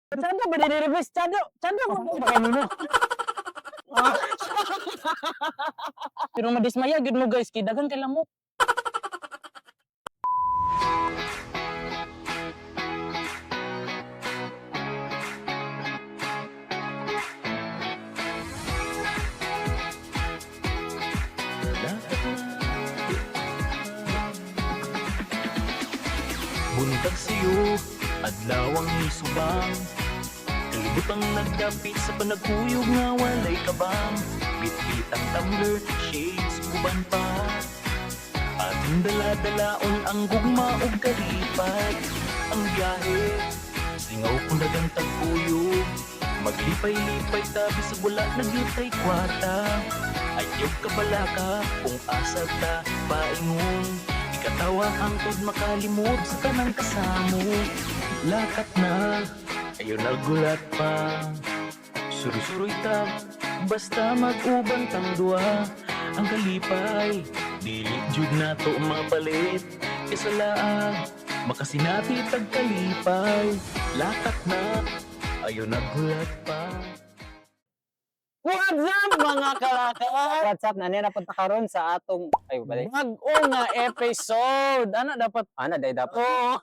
Chado ba diri bes? Chado, chado mo ba kanino? Ah. Pero madismaya gyud mo, guys, kay daghan kay lamok. Buntag sa'yo, adlaw ang isubang. Kalibutang nagdapit sa panagkuyog nga walay kabang. Bitbit ang tumbler, shades, uban pa. Ating dala-dalaon ang gugma ug kalipay. Ang biyahe, singaw kung dagang tagkuyog. Maglipay-lipay tabi sa bula, nagyutay kwarta. Ayaw kabalaka kung asa ta paingon. Ikatawa hangtod makalimot sa tanang kasamo. Lakat na, ayaw nagulat pa. Suruy-suruy ta, basta mag-uban tang duha. Ang kalipay, dili jud nato mapalit. Kaysa laag, makasinati tag kalipay. Lakat na, ayaw nagulat pa. What's up, mga kalakat? What's up? Nani na punta karon sa atong ay balik. Bag-o nga episode. Ano dapat? Ana day dapat. Oo.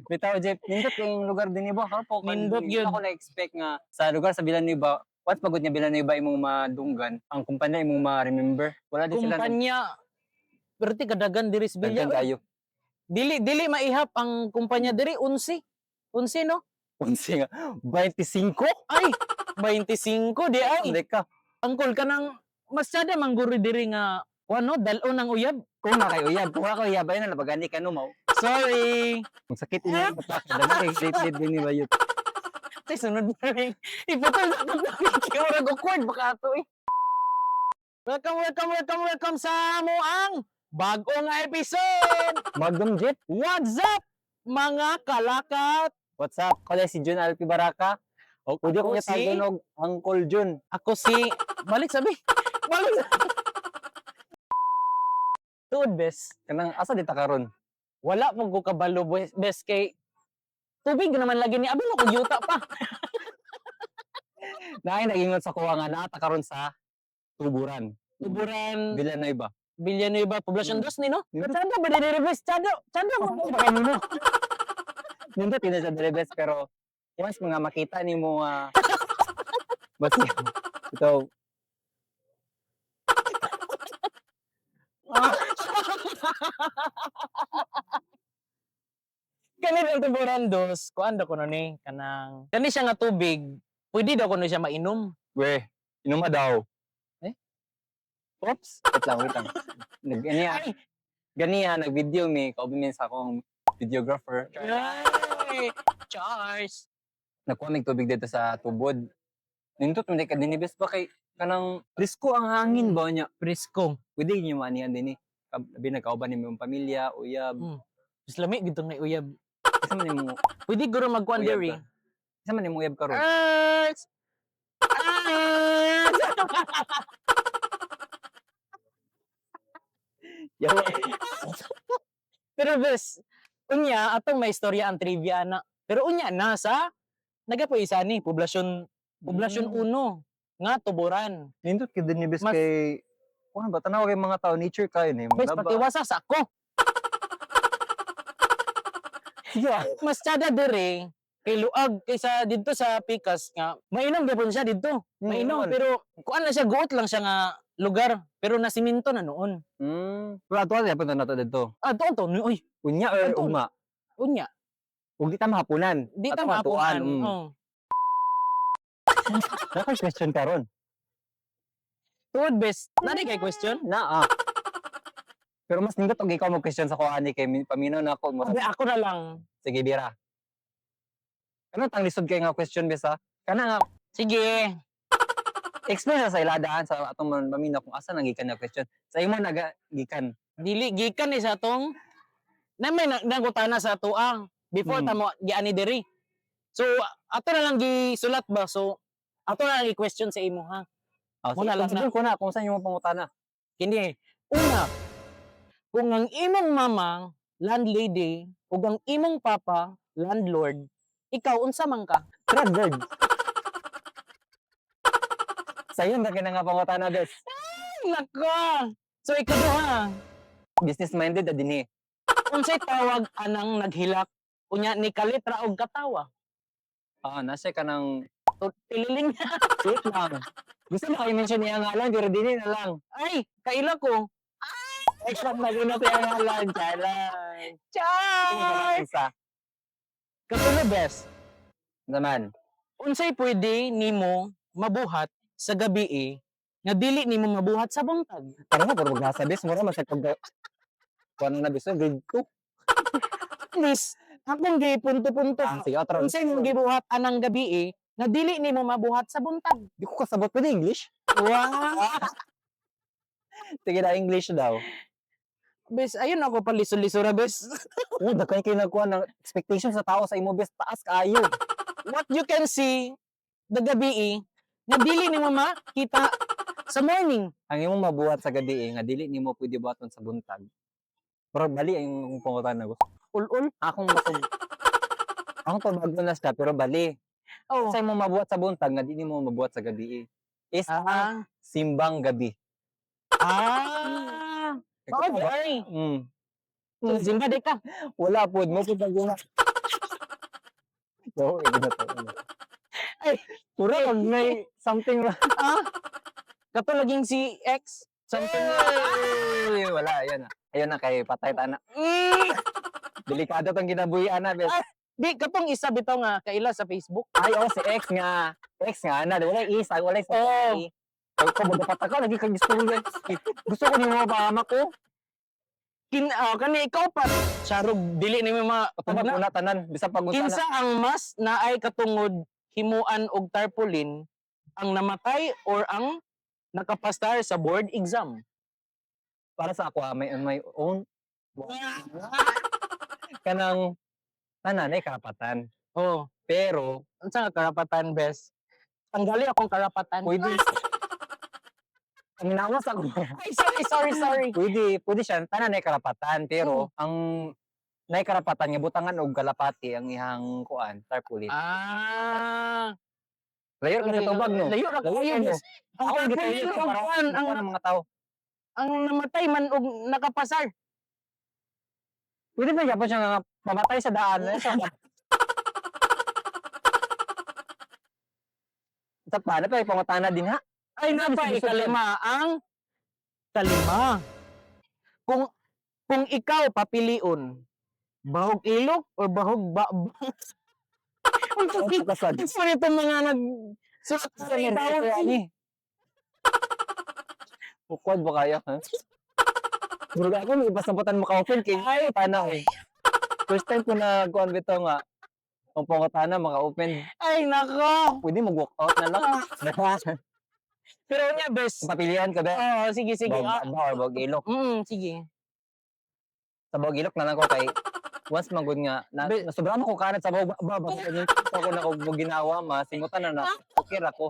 Bitaw Jeff, nindot yung lugar din iba karon po. Nindot yun. Ako na-expect nga sa lugar sa Villanueva, once pagod nga Villanueva imong madunggan, ang kumpanya imong ma-remember. Wala din sila Kumpanya. Pero ti kadagan diri sa Villa. daghan kayo. Dili dili maihap ang kumpanya diri 11. 11, no? Unsi nga 25. Ay, 25 di ay. Hindi ka. Angkol ka ng masyada mangguri diri nga kuno dal-on ang uyab. Kung na kayo uyab, kung na kayo uyab ay na nabagani ka no mao. Sorry. Ang sakit inyo sa daghan kay date din ni bayot. Tay sunod na rin. Iputol na itong kay murag awkward baka ato eh. Welcome, welcome, welcome, welcome sa mo ang bag-o nga episode. Magdum Jeff, What's up, mga kalakat? What's up? Ako si Jun Alpi Baraka. O, Pwede ako ko si, niya tawagon og Uncle Jun. Ako si, balik sabi. Balik sabi. Tuod, bes. Kanang asa di ta karon? Wala po ko kabalo, bes, bes, kay tubig naman lagi ni abi mo kog yuta pa. Naay nagingon sa kuha nga naa ta karon sa Tuburan. Tuburan, Villanueva. Villanueva, Poblacion Dos ni no? Nindot. Chado ba diri bes? Chado, chado mo ba kanino? Nindot yun sa Delibes pero once mga makita nimo nga basta ito. Kani ang Tuburan Dos, kuan daw kuno ni kanang kani siya nga tubig, pwede daw kuno siya mainom. We, inuma daw. Eh? Oops, wait lang, wait lang. Nag ganiya, Ay! ganiya nag-video mi kauban mi sa akong videographer. Ay, Charles. Nakuha mig tubig dito sa tubod. Nindot man ka dinibes ba kay kanang presko ang hangin ba niya. Presko. Pwede niyo manihan din eh. Labi nagkauban nimo yung pamilya, uyab. Mas lami gid tong uyab. Isa man nimo Pwede guro magkuan uyab diri. ka. Isa man nimo uyab karon. Earth! Earth! Yawa. Pero bes, unya atong may istorya ang trivia na. Pero unya na sa nagapo isa ni poblasyon poblasyon uno nga Tuburan. Nindot kid din ni bes Mas- kay kuan ba tanaw kay mga tao nature kayo ni Bes, patiwasa sa ako. Yeah. Mas tsada dire kay luag kaysa didto sa Pikas nga mainom gyapon siya didto. Mainom, pero kuan lang siya, guot lang siya nga lugar pero nasiminto na noon. Pero ato na punta nato didto. Ah, tuon to, oy, Unya or Ato. ugma. Unya. Ug di ta mahapunan. Di ta Ato matuan, mahapunan. Oh. Naka question karon. Tuod bes, nari kay question? Naa. Pero mas nindot og ikaw mo question sa kuha ni kay paminaw na ako mo. Abi, ako na lang. Sige bira. Kana tang lisod kay nga question bes ha. Kana nga Sige. Explain sa iladaan sa atong paminaw kung asa nang gikan na question. Sa imo naga gikan. Dili gikan ni sa atong na may nangutana sa atuang before ta mo giani diri. So ato na lang gisulat ba, so ato na lang i-question sa imo ha. Ah, Muna lang sige, ko na kung saan yung pangutana. Kini una, kung ang imong mama landlady ug ang imong papa landlord, ikaw unsa man ka? Landlord. Sayon na kina nga pangutana, bes. Ay, nako. So ikaduha, Business minded na din eh. Unsay tawag anang naghilak unya ni kalit ra og katawa? Ah, nasa ka ng So, tililing. Wait lang. Gusto mo kayo mention niya ngalan, pero dili na lang. Ay, kaila ko. Except na guna sa iyang ngalan. Chalan. Char! Isa. Katulo, bes. Naman. Unsay pwede nimo mabuhat sa gabi eh, nga dili nimo mabuhat sa buntag? Parang nga, puro maglasa, bes. Mura man sa pag... Kuan na, bes. Grade 2. At least, akong gipunto-punto. Ah, sige, otro. Unsay imong gibuhat anang gabi eh, nga dili nimo mabuhat sa buntag? Di ko kasabot. Pwede English? Wow! Sige na, English daw. Bes, ayun ako paliso-lisura, bes. Oh, daghan kay nagkuha ng expectation sa tao sa imo, bes. Taas kaayo. What you can see the gabi eh, nga dili nimo makita sa morning. Ang imong mabuhat sa gabi eh, nga dili nimo pwede buhaton sa buntag. Pero bali ang imong pangutana ko. Ul-ul. Akong matug Akong tubago na siya, pero bali. Oh. Sa imong mabuhat sa buntag nga dili mo mabuhat sa gabi eh. Is simbang gabi. Oh, ay. So, Zimba di ka. Wala pod mo pud paguna. No, hindi na to. Ay. Puro pag may something wrong. Ah. Kato laging si ex. Something. Ay, wala, ayun na. Ayun na kay patay ta na. Delikado tong ginabuhi ana, bes. Ah. Di katong isa bitaw nga kaila sa Facebook. Ay, oh, si ex nga. Ex nga, ana, wala isa, wala isa. Oh. Ay, ko magdapat ako, lagi kag gusto ko. Gusto ko nimo paama ko. Kin kani ikaw pa charog dili nimo ma Tubag ko na tanan, bisan pag unsa na. Kinsa ang mas naay katungod himuan og tarpaulin, ang namatay or ang nakapastar sa board exam? Para sa ako, ah, may on my own kanang tanan ay karapatan. Oh, Pero unsa nga karapatan, bes? Tanggali akong karapatan. Pwede. Ang nawas ako. Ay, sorry, sorry, sorry. Pwede, pwede siya tanan ay karapatan, pero ang nay karapatan nga butangan og kalapati ang ihang kuan tarpaulin. Layo ra ka tubag, no. Layo ra Layo kayo, no. bes. Ang Ako tarpaulin gitayo og para kuan, ang ang mga tao. ang namatay man og nakapasar. Pwede ba gyapon siya nga mamatay sa daan? Eh, sa paano pa pangutana din ha? Ay, napa, Gusto- ikalima. Ang kalima. Kung ikaw papilion, bahog ilok or bahog ba? Ang Ang kasad. Gusto nito mga nag sulat sa tao. Ani. Bukwad ba kaya, ha? Murag ako, may ipasabutan maka-open kay Ay, tanaw eh. First time ko na kuan bitaw nga ang pangutana maka-open. Ay, nako. Pwede mag-walk out na lang. Pero niya, bes. Papilihan ka ba? Oo, sige, sige. Bog Ah, ba or bog ilok? sige. Sa bog ilok na lang ko kay once magud nga na, nasobrahan ko kanat sa bog ba ba ako na ko ginawa ma singutan na na okay ra ko.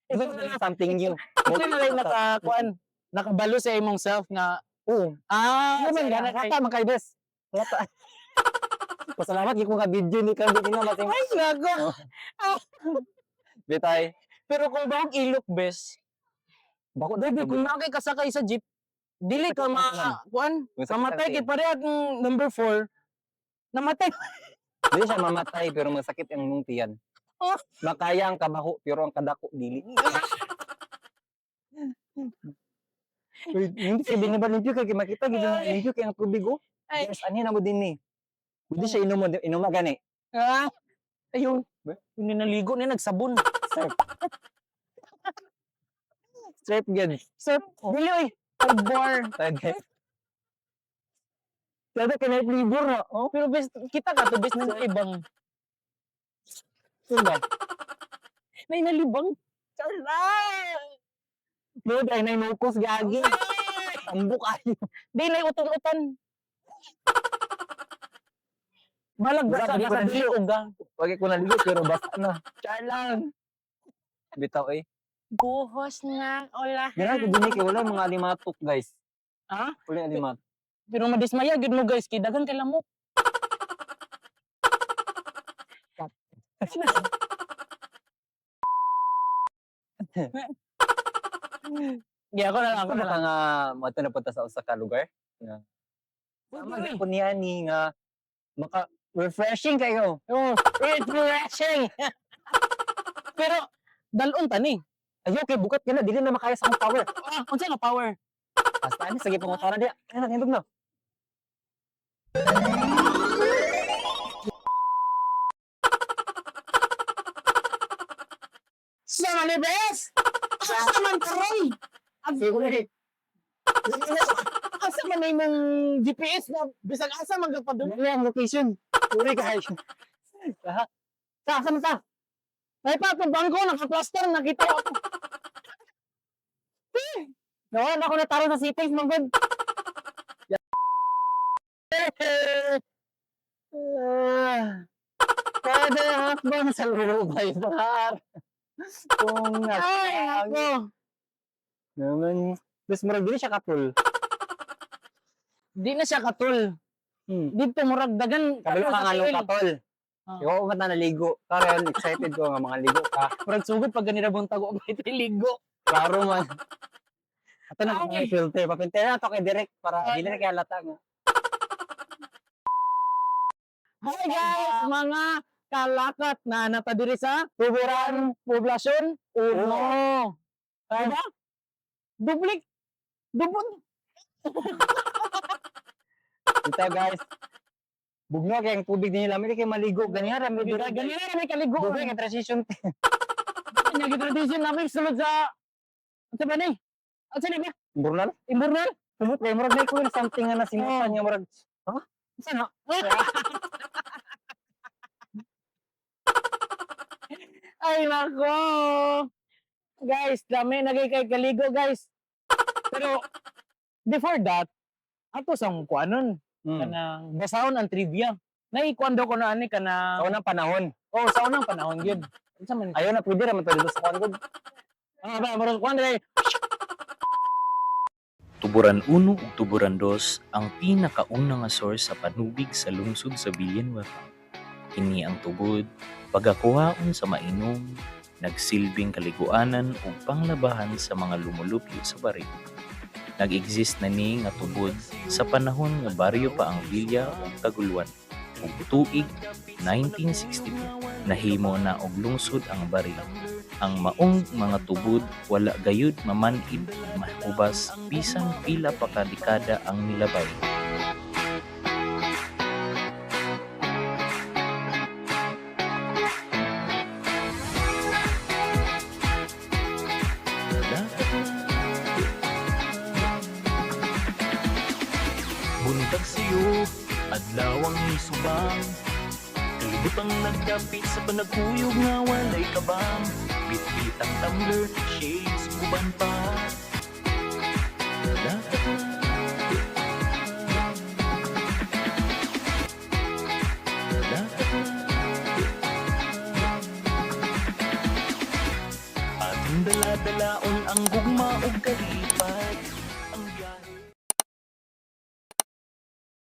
Ito na something new. Ito na lang naka, kuan, nakabalo sa imong self nga, Oo. ah, Ano man sa- gana kata man kay bes. Wala. Pasalamat gyud ko nga video ni kang di na masing. Ay, nako. Bitay. Pero kung bahog ilok, bes, Bako daw Grabe, kung nakay kasakay sa jeep, dili ka ma, kuan, mamatay kay pareha kung number 4, namatay. Dili siya mamatay pero masakit ang imong tiyan. Oh. Makaya ang kabaho pero ang kadako dili. Uy, hindi kay binaba limpyo kay makita gid na limpyo kay ang tubig oh. Ay. Yes, ani na mo din ni. Pwede siya inom inuma gani. Ah, ayun. Hindi naligo ni nagsabon. Surf. Surf gid. Sir, dili oy. Bar. Tagay. Sada kay flavor na. Oh, Pero bes, kita ka to bes nang ibang. sino ba? Nay nalibang. Chala. No, dahil nay nukos gagi. Tambok ayo. Di nay uton-uton. Balag Wala, basa di ko basa na- dili uga. Wag ko naligo pero basta na. Char lang. Bitaw eh. Buhos na ola. Ganun ko din kay wala mga alimatok, guys. Ha? Wala alimatok. Pero madismaya gid mo guys kay daghan kay lamok. Yeah, ako na lang, ako Ako na na lang. ka nga moadto na punta sa usa ka lugar. Nga. Sama Pwede. gyud ko niya ni nga maka refreshing kayo. Oh, refreshing. Pero dalon ta ni. Ayo kay bukat ka na dili na makaya sa akong power. Ah, unsa nga power? Basta ani sige pangutana diya. Ay na tindog na. Sa manibes! Asa man karon? Siguro Asa man na imong GPS na bisag asa man gagpadulong? Ano ang location? Uri ka. Sa asa man ta? Ay pa atong bangko naka-cluster nakita ko. Nawala na ako nataro sa settings, man gud. Ah. Kada hakbang sa lubay bar. Kung Ay, ako. Naman. Mas murag dili siya katul. Di na siya katul. Dito murag dagan Kabalo ka nga nung katol. Ah. Ikaw man na naligo. Karon excited ko nga mga ligo ka. Murag sugod pag ganira buntag og ligo. Klaro man. Ato na Okay. okay. Filter. Papinter na to kay direct para Ay. dili na kay halata nga. Hi guys, mga kalakat na natadiri sa Tuburan Poblasyon Uno. Diba? Duplik. Dupon. Ito guys. Bugno kay ang tubig nila lami kay maligo ganiya ra mi dira Ganyan na may kaligo. Dugay nga transition. Kanya tradition namin sulod sa ano ba ni? Ano ni ba? Burnal. Imburnal? Sumot kay murag may kuwi something nga nasimutan nga murag. Ha? Unsa na? Ay nako. Guys, dami nagay kay kaligo guys. Pero before that, ato sang kuanon kanang basahon ang trivia. Naikuan daw ko na ani kanang Sa unang panahon. Oh, sa unang panahon gyud. Unsa man? Ayaw na pwede ra man to dito sa kuan gud. Ah, ba murag kuan dai. Tuburan 1 ug Tuburan 2 ang pinakauna nga source sa panubig sa lungsod sa Villanueva. Kini ang tubod pagakuhaon sa mainom, nagsilbing kaliguanan ug panglabahan sa mga lumulupyo sa baryo. Nag-exist na ni nga tubod sa panahon nga baryo pa ang Villa ug Taguluan ug tuig 1962 nahimo na og lungsod ang baryo. Ang maong mga tubod wala gayud maman-id ug mahubas bisan pila pa ka dekada ang nilabay. Buntag siyo, adlaw ang isubang. Kalibutang nagdapit sa panagkuyog nga walay kabang. Bitbit ang tumbler, shades, uban pa. Dapat na. Dapat na. Atong dala-dalaon ang gugma ug kalipay.